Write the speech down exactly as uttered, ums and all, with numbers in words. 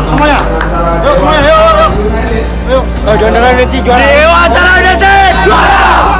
Semuanya. Yuk, semuanya. Yuk, yuk, yuk. Yuk. Oh, John Darah nanti juara. Dewa Darah nanti juara.